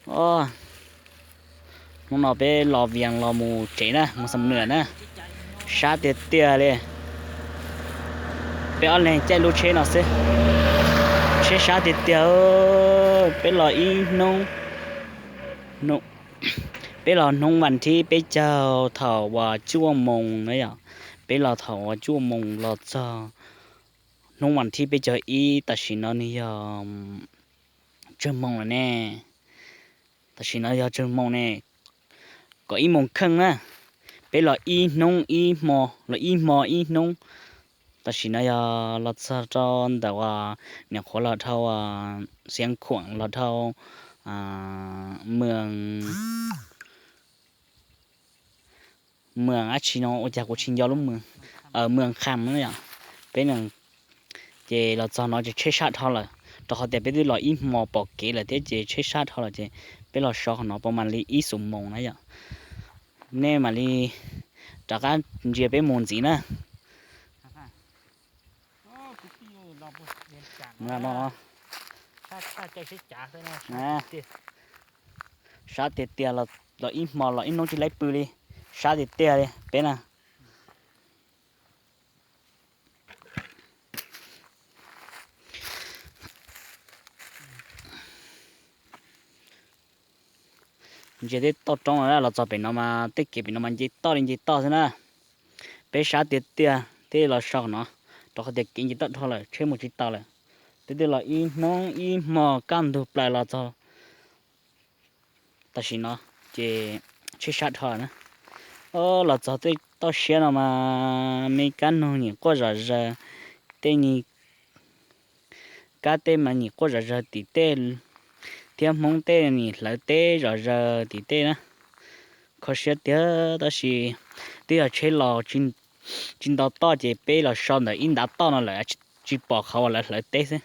Os, hnub no peb los Vias los mus tsev na, mus Xam Nuam na, sab tiag tiag li. Peb ob leeg caij lub tsheb no xwb, tsheb sab tiag tiag. Peb los ib hnub, peb los hnub vas thib peb caug thaum uas cuaj moos na yom. Peb los thaum uas cuaj moos los txog hnub vas thib peb caug ib, tam sim no nws yog tsawg moos lawm ne? Tam sim no yog tsawg moos ne? Kaum ib moos kheej na. Peb los ib hnub ib hmo, los ib hmo ib hnub. Tam sim no yog los txog rau ntawm uas nyuam qhuav los dhau Xiav Khuam los dhau Mws Mws ab tsi no ua cas kuv tsis nco lub Mws, Mws Kham no yom. Peb ces los txog no ces tsheb sab dhau lawm, rau qhov tias peb twb los ib hmo pom kev lawm thiab ces tsheb sab dhau lawm ces peb los so qhov no puas mam li ib xuab moos na yom. Nej mam li rov qab ntsia peb mus ntxiv na. Sab tiag tiag, los ib hmo los ib hnub tsis laib pw li, sab tiag tiag li peb na. Ntsia tej toj roob no los txog pem no mas tej kev pem no mas nce toj li nce toj xwb na. Peb sab tiag tiag thiaj los so no, rau qhov tias kev nce toj dhau lawm tsheb mus tsis taus lawm. Twb twb los ib hnub ib hmo kaj ntug plaws los txog tam sim no ces tsheb sab dhau lawm na. Los txog tej toj siab no mas me kab noog nyuam quaj zom zaws, tej kab tej mas nyuam quaj zom zaws tim tej, thiab Hmoob tej nyuam hlawv teb zom zaws tim tej na. Kho siab tiag tab sis twb yog tsheb los tsis nto toj ces peb los so ntawm ib ntav toj no lawm tsis pom qhov uas lawv hlawv teb xwb.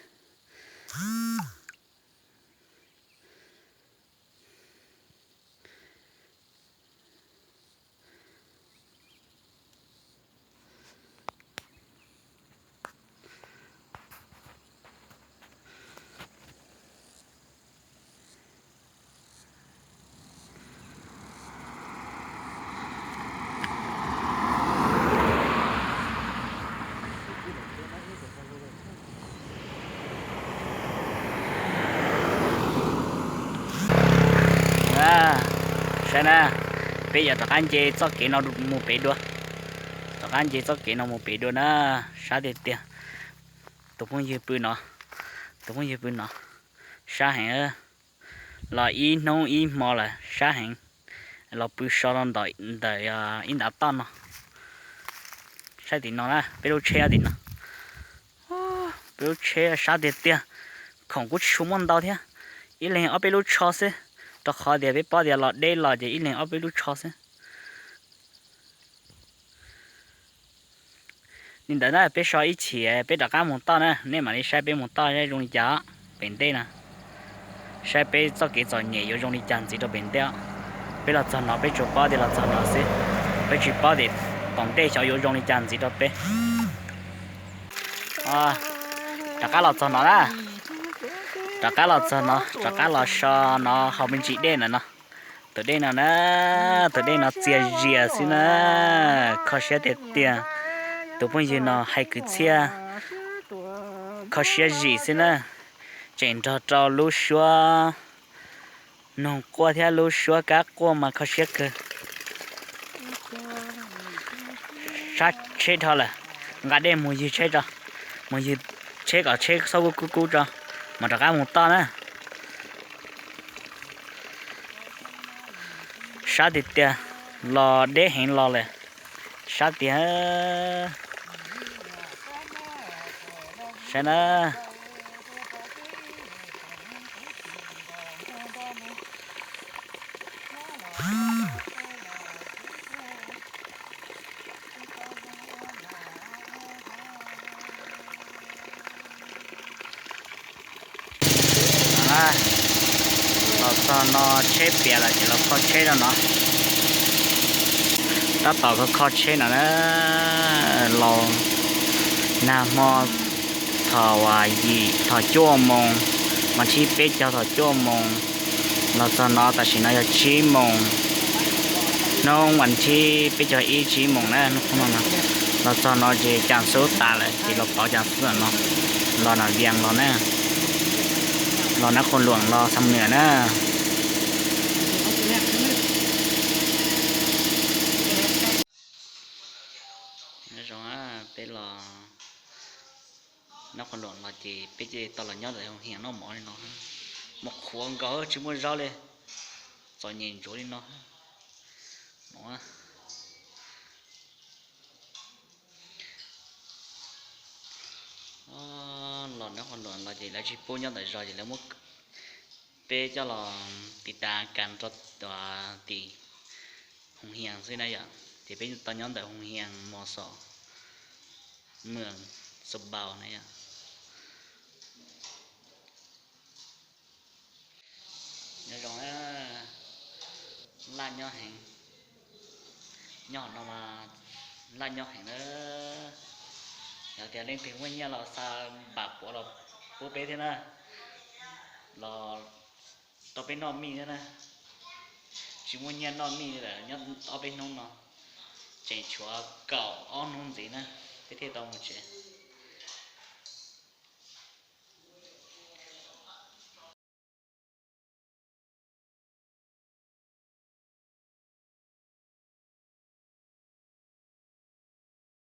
Saib na, peb yuav rov qab nce txoj kev no mus pem dua. Rov qab nce txoj kev no mus pem dua na, sab tiag tiag. Tus phooj ywg pw no, tus phooj ywg pw no, sab heev. Los ib hnub ib hmo lawm sab heev, los pw so rau ntawm ib ntav toj no. Saib tim no na, peb lub tsheb tim no. Peb lub tsheb sab tiag tiag, khoom kuj tsis tshua muaj ntau thiab, ib leeg ob peb lub tsho xwb, rau qhov tias peb paub tias los deb los ces ib leeg ob peb lub tsho xwb. Li ntawd na, peb so ib chim peb rov qab mus toj na, nej mam li saib peb mus toj zoo li cas pem ntej no. Saib peb txoj kev txom nyem yuav zoo li cas ntxiv rau pem ntej. Peb los txog no peb tsuas paub tias los txog no xwb, peb tsis paub tias tom ntej xyov yuav zoo li cas ntxiv rau peb. Rov qab los txog no na, rov qab los txog no, rov qab los so no hauv me ntsis dej ntawm no. Tus dej no na, tus dej no txias zias xwb na. Kho siab tiag tiag, tus phooj ywg no hais kwv txhiaj kho siab zim xwb na. Tseem nrog rau lub suab noog quaj thiab lub suab kab quaj mas kho siab kawg. Sab tsheb dhau lawm, nqa dej mus ywg tsheb tso, mus ywg tsheb kom tsheb txhob kub kub kub tso, mas rov qab mus toj na. Sab tiag tiag, los deb heev los lawm, sab tiag. Saib na. Los txog no tsheb piam lawm ces los kho tsheb no no. Tab tom kho kho tsheb no na, los nag hmo thaum yim thaum cuaj moos, mas thib peb caug thaum cuaj moos, Los txog no tam sim no yog tsib moos, hnub vas thib peb caug ib tsib moos na. Los txog no ces Cas Xub tas lawm ces los pauv Cas Xub no, los Nam Vias los na, los Nab Qhua Luam los Xam Nuam na. Nyob zoo, peb los Nab Qhua Luam los ces peb cia li tau los nyob ntawm Hoo Hias noj mov li no. Mov qhuav nkaus tsis muaj zaub li, txom nyem ntsuav li no. Los Nab Qhua Luam los ces lawv tsis pub nyob ntawm zos ces lawv muab peb coj los tiv tas kas rau tim Hoo Hias xwb na yom. Ces peb tau nyob ntawm Hoo Hias mos xos, mws xo npaus na yom. Nyob zoo, laj nyob heev, nyob hauv no mas laj nyob heev na. Yog tias leej twg muaj nyiaj los xa npam quav los pub peb thiab na, los tau peb noj mij thiab na. Tsis muaj nyiaj noj mij li lawm nyob ob peb hnub no, tseem tshuav kaum ob hnub ntxiv na peb thiaj tau mus tsev.